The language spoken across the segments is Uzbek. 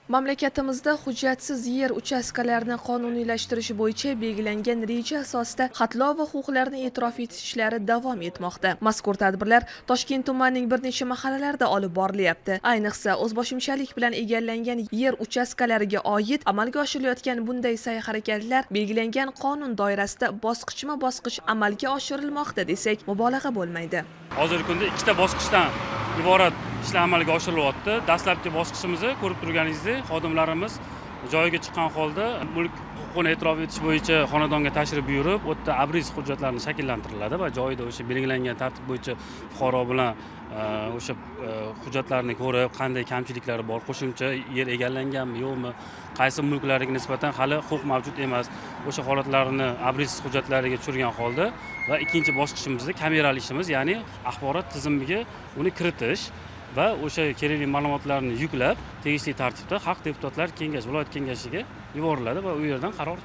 Mamlakatimizda hujjatsiz yer uchastkalarini qonuniylashtirish bo'yicha belgilangan reja asosida xatlov va huquqlarni e'tirof etish ishlari davom etmoqda. Mazkur tadbirlar Toshkent tumanining bir necha mahallalarida olib borilyapti. Ayniqsa, o'zboshimchalik bilan egallangan yer uchastkalariga oid amalga oshirilayotgan bunday sa'y-harakatlar belgilangan qonun doirasida bosqichma-bosqich amalga oshirilmoqda desak, mubolag'a bo'lmaydi. Hozirgi kunda ikkita bosqichdan iborat ishlar amalga oshirilyapti. Dastlabki bosqichimizni ko'rib turganingizdek, xodimlarimiz joyiga chiqqan holda mulk huquqini e'tirof etish bo'yicha xonadonga tashrif buyurib, u yerda abriz hujjatlarini shakllantiriladi va joyida o'sha belgilangan tartib bo'yicha fuqaro bilan o'sha hujjatlarni ko'rib, qanday kamchiliklari bor, qo'shimcha yer egallanganmi, yo'qmi, qaysi mulklariga nisbatan hali huquq mavjud emas, o'sha holatlarni abriz hujjatlariga tushirgan holda va ikkinchi bosqichimizda kameral ishimiz, ya'ni axborot tizimiga uni kiritish va o'sha kerakli ma'lumotlarni yuklab, tegishli tartibda Xalq deputatlar kengashi viloyat kengashiga yuboriladi va u yerdan qaror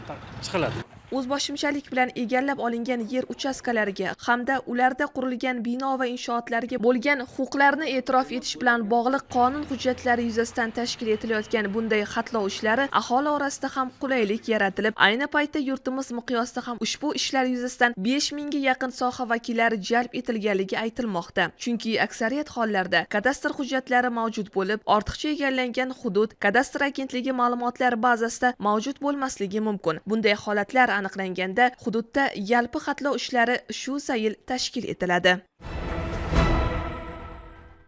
chiqiladi. O'zboshimchalik bilan egallab olingan yer uchastkalariga hamda ularda qurilgan bino va inshootlarga bo'lgan huquqlarni e'tirof etish bilan bog'liq qonun hujjatlari yuzasidan tashkil etilayotgan bunday xatlov ishlari aholi orasida ham qulaylik yaratilib, ayni paytda yurtimiz miqyosida ham ushbu ishlar yuzasidan 5000 ga yaqin soha vakillari jalb etilganligi aytilmoqda. Chunki aksariyat hollarda kadastr hujjatlari mavjud bo'lib, ortiqcha egallangan hudud kadastr agentligi ma'lumotlar bazasida mavjud bo'lmasligi mumkin. Bunday holatlar aniqlanganda hududda yalpi xatlov ishlari shu zayl tashkil etiladi.